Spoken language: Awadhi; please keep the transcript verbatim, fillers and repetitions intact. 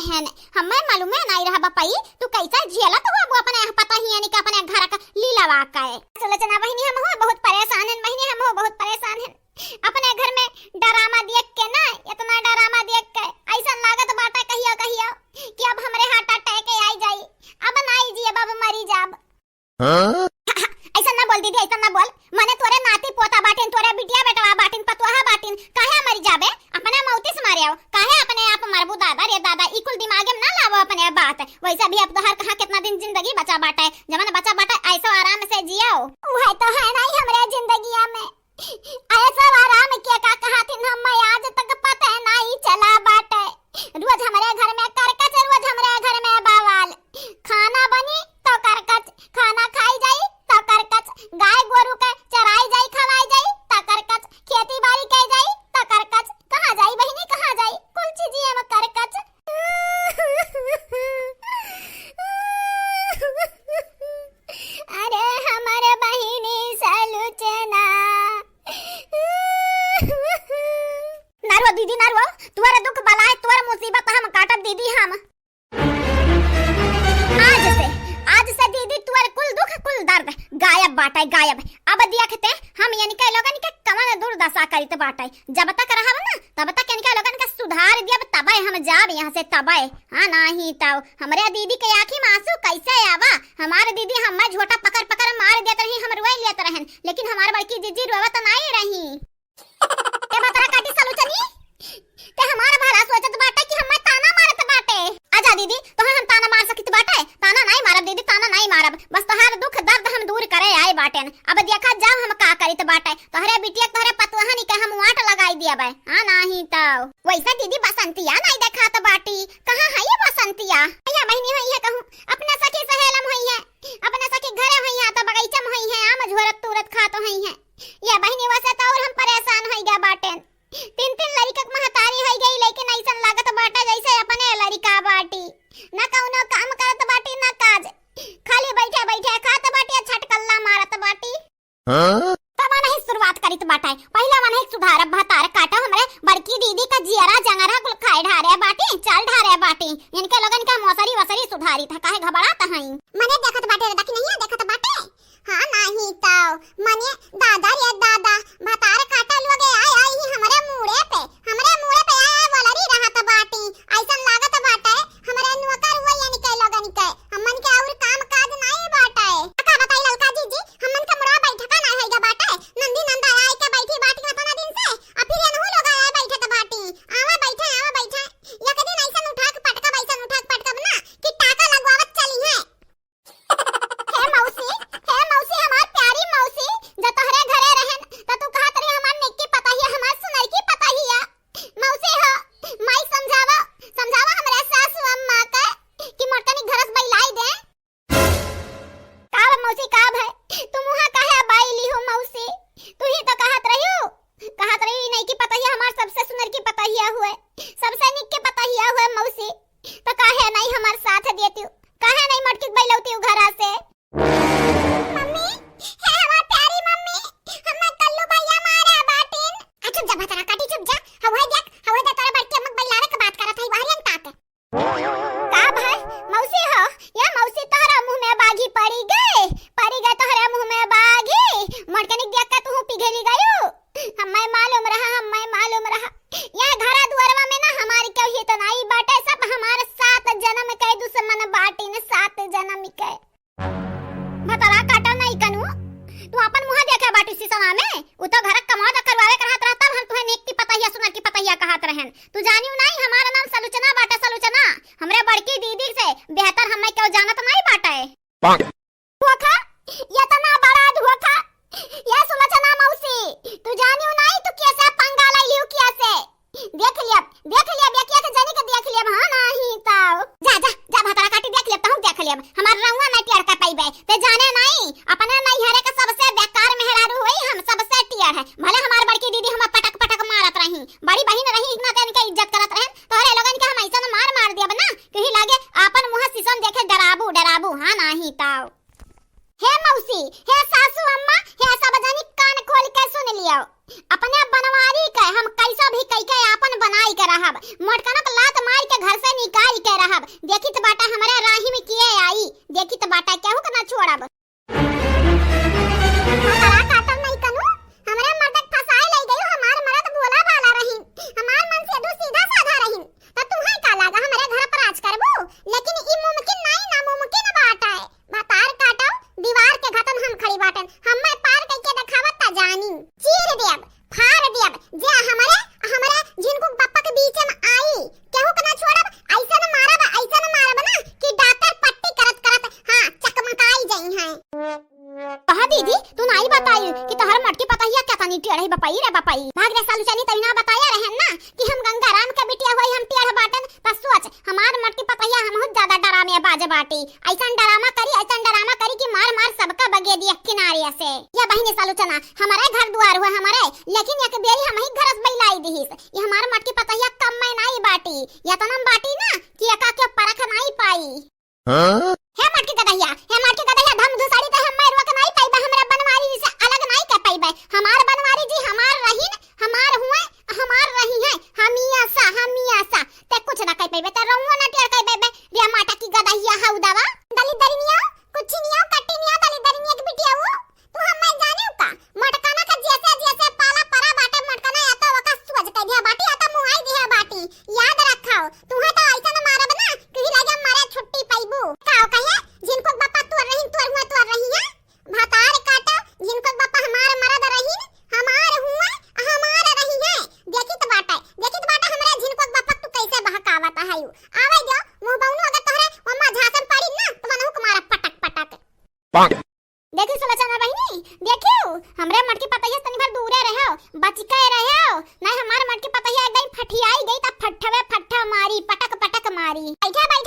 हन, हमें मालूमे नाई रहा बपई, तू कैसे झेलत हो वो अपने यहाँ पता ही यानी कि अपने घर का लीलावा का है। सुलोचना बहिनी हम हो बहुत परेशान हन, बहिनी हम हो बहुत परेशान हन। अपने घर में ड्रामा देख के ना, इतना ड्रामा देख के ऐसन लागत बाटे कहियो कहियो कि अब हमरे heart attack आई जाई, अब नाई जियब, अब मरी जाब। हाँ? ऐसन ना बोल दीदी, ऐसन ना बोल। मने तोरे नाती पोता बाटिन, तोरे बिटिया बेटवा बाटिन, पतोहा बाटिन, काहे मरी जाबे? अपने मौती से मारे आओ, काहे अपने आप मरबू? दादा रे दादा, ई कुल दिमागे में ना लावो अपने बात। वैसे भी अब तोहार कहाँ कितना दिन जिंदगी बचा बाटे, जवन बचा बाटे ऐसो आराम से जियो। उहे तो है नहीं हमरे जिंदगिया में, ऐसो आराम के का कहथिन हम, आज तक पता नहीं चला बाटे। रोज हमरे घर में करकच, रोज हमरे घर में बवाल। खाना बनी तो करकच, खाना खाई जाई तो करकच, गाय गोरू के चराई जाई, खवाई जाई तो करकच, खेती बाड़ी के जाई तो करकच, कहाँ जाई बहिनी, कहाँ जाई, कुल चीजिए में करकच। अरे हमरे बहिनी सलुचना। ना रो दीदी, ना रो, तुअर दुख बलाए, तुअर मुसीबत हम काटब दीदी हम। आज से, आज से दीदी तुअर कुल दुख, कुल दर्द गायब बाटे, गायब। अब देखते हम इनके लोगन के कवन दुर्दशा करित बाटे। जब तक रहब ना, तब तक इनके लोगन के सुधार दियब, तबे हम जाब यहाँ से, तबे। हाँ, नाही तो हमरे दीदी के आँखी में आंसू कैसे आवा? हमार दीदी हमें झोटा पकड़ पकड़ मार देत रही, हम रोए लेत रहन, लेकिन हमार बड़की जीजी रोवत नाई रही। ए भतरा काटी सलुचनी, ते हमार भला सोचत बाटे कि हमें ताना मारत बाटे। आजा दीदी, तोहे हम ताना मार सकित बाटे? ताना नाई मारब दीदी, ताना नाई मारब। बस तोहार दुख दर्द हम दूर करे आए बाटेन। अब देखा जाओ हम का करित बाटे। तोहरे बिटिया, तोहरे पतोहनी के हम वाट लगाई दियबे। हाँ, नाही तो। वैसे दीदी बसंतिया नाई देखात बाटी। कहाँ है ये बसंतिया? भैया बहिनी होई है कहूँ, अपने सखी सहेलम होई है, अपने सखी घरे होई है, तो बगीचा में होई है, आम झोरत तूरत खात होई है। ये बहिनी वसे तो और हम परेशान होई गया बाटेन। तीन तीन लड़िका के महतारी होई गई, लेकिन ऐसन लागत बाटे जैसे अपने लड़िका बाटी। न कौनो काम करत बाटी, न काज। खाली बैठे बैठे खात बाटी, छटकल्ला मारत बाटी। हाँ? तब नहीं शुरुआत करित बाटे। पहला मन है सुधारब भतार काटो, हमरे बड़की दीदी का जियरा जंगरा कुल खाए ढारे बाटी, चल ढारे बाटी। इनके लोगन का मौसरी वसरी सुधारी था, काहे घबरात हई? मने देखत बाटे दादा कि नहीं देखत बाटे? हाँ, नाही तो, मने दादा रे दादा, भतार काटा लोगे आए, आए ही हमरे मूड़े पे, हमरे मूड़े पे आए, आए वलरी रहत बाटी। ऐसन लागत बाटे, हमरे नौकर हुए यानी के लोगन के, हमन के और काम काज नाही बाटे। का बताई ललका जीजी, हमन के मुड़वा बैठका नाही होइगा बाटे, नंदी नंदा आए के बैठी बाटी उतना दिन से, आ फिर एनहु लोग आए बैठत बाटी। आवा बैठे, आवा बैठे, एक दिन ऐसन उठा के पटकब, ऐसन उठा के पटकब ना कि टाका लगवावत चली है। हे मौसी, हे मौसी, हमार प्यारी मौसी, जब तोहरे घरे रहन, त तू कहत रही, "हमार निक्की पतहिया, हमार सुनरकी पतहिया।" मौसी हो, माई समझावा, समझावा हमरे सासू अम्मा के कि मोटकनी घरस बैलाई दे। का बा मौसी, का भय? तू मुहा काहे बाई ली हो मौसी? तू ही तो कहत रही हो, कहत रही, "ई नइकी पतहिया हमार सबसे सुनरकी पतहिया हुए, सबसे निक्की पतहिया हुए मौसी।" तो काहे नहीं हमार साथ देती हूँ, काहे नहीं मटकी बैलौती हूँ घरा से? मम्मी, हे हमार प्यारी मम्मी, हमें कल्लू भैया मारा बाटिन। आ, चुप जा भतरा काटी, चुप जा। हवे देख, हवे दे तोरा बड़की अम्मा के बैलावे के बात करत हई, बाहर अंगता के। का भाई, मौसी हो, या मौसी तोहरा मुँह में बाघी पड़ी गए, पड़ी गए तोहरा मुँह में बाघी। मोटकनिक देख के तू पिघली गयू। हमें मालूम रहा, हमें मालूम रहा। यह घरा दुआरवा में ना हमारी केहू हित नाई बाटे, सब हमार सात जन्म के दुश्मन बाटिन, सात जन्म के। भतरा काटा नाई कनू, तू अपन मुँह देखे बाटी सिसवा में? उ तो घर कमवा द करवावे के रहत रहता, हम तुहे निक्की पतहिया सुनरकी पतहिया कहत रहन। तू जानियो नाई, हमारा नाम सलुचना बाटे, सलुचना। हमरे बड़की दीदी से बेहतर हमें केहू जानत नाई बाटे। धोखा, इतना बड़ा धोखा। या सुलोचना मौसी, तू जानियो नाई तू कैसे पंगा लई लियो, कैसे? देख लिया, देख लिया, बेकिया के जनी के देख लिया, हाँ नाही तो। जा, जा, जा भतरा काटी देख लिया, तहूँ देख लिया। हमार रउआ नाई टियर का पइबे। ते जाने नाई, अपने नैहरे के सबसे बेकार मेहरारू हुई हम, सबसे टियर है। भले हमार बड़की दीदी हमें पटक पटक मारत रही, बड़ी बहिन रही, इतना ते इनके इज्जत करत रहे, तोहरे लोगन के हम ऐसन मार मार दियब ना, कहीं लागे आपन मुँह सिसोन देखे डराबू, डराबू, हाँ नाही तो। हे मौसी, हे सासू अम्मा, हे सब जनी कान खोल के सुन लियो। अपने बनवारी के हम कैसे भी कई के आपन बनाई के रहब, मोटकनक लात मार के घर से निकाल के रहब। देखित बाटा हमरे राही में किए आई, देखित बाटा केहू के ना छोड़ब। हमारा काटब नहीं कनू, हमरे मर्द के फंसाए ले गई। हमार मर्द भोला भाला रहीन, हमार मन से दू सीधा साधा रहीन, तो तुम्हें का लागा हमरे घर पर राज करबू? लेकिन ई मुमकिन नहीं, नामुमकिन बात है। भतार काटो, दीवार के घतन हम खड़ी बाटन, हम्मे पार कइके देखावत ता जानी। चीर देब, फाड़ देब, जे हमरे, हमरे झिनकुक बप्पा के बीच में आई, केहू के ना छोड़ब। ऐसन मारब, ऐसन मारब ना कि डॉक्टर पट्टी करत करत, हाँ, चकमकाई जइहैं। कहा दीदी, तू नाई बताई कि तोहर मोटकी पतहिया केतनी टेढ़ है बपई रे बपई। भाग रे सालू चली, तभी ना बताया रहन ना कि हम गंगाराम के बिटिया होई, हम टेढ़ बाटन। त सोच, हमार मोटकी पतहिया हमहू ज्यादा डरामे बाज बाटी। ऐसन डरामा करी, ऐसन डरामा करी कि मार मार सबका बगे दी एक किनारे से। या बहिनी सालू चना, हमारे घर दुआर हुआ हमारे, लेकिन एक बेरी हमही घरस बैलाई दिहिस। ये हमार मोटकी पतहिया कम में नाई बाटी, यतनम बाटी ना कि एका के परख नाई पाई। हाँ? हे मोटकी गदहिया, हे मोटकी गदहिया, धम धुसाड़ी त हम्मे रोक नाई पाइबे, हमरे बनवारी जी से अलग नाई कर पाइबे। हमार बनवारी जी हमार रहीन, हमार हुए, हमार रही है, हमियासा, हमियासा। ते कुछ ना कर पाइबे, ते रउआ ना टेढ़ कर पाइबे। रे मोटकी गदहिया हऊ दवा। दलिदरिनिया, कुछ निया, कट्टी निया, दलिदरिनिया के बिटिया वो। तू हम्मे जानियो का? मोटकना का जैसे जैसे पाला परा बाटे, मोटकना या तो ओका सुअज कर दिया बाटी, या तो मुआई दिया बाटी। याद रखाओ, तुहे तो ऐसन मारब ना, तुही लगे मारे छुट्टी पाइबू। का कहे, जिनको बापा तोर रही, तोर हुआ तोर रही है। भतार काटा, जिनको बापा हमार मरद रही, हमार हुआ, हमार रही है। देखित बाटे, देखित बाटे हमरे जिनको बापा तू कैसे बहकावत है। आवे जो, मुँह बउनो अगर तोहरे ओमा झांसन पड़ी ना, तो वनहु के मारा पटक पटक। देखी सुलोचना बहिनी, देखियो, हमरे मटकी पतैया से तनी भर दूरे रहो, बच के रहो, नहीं हमार मटकी पतैया एक दिन फटियाई गई त फट्ठवे फट्ठा मारी, पटक पटक मारी। बैठा बैठा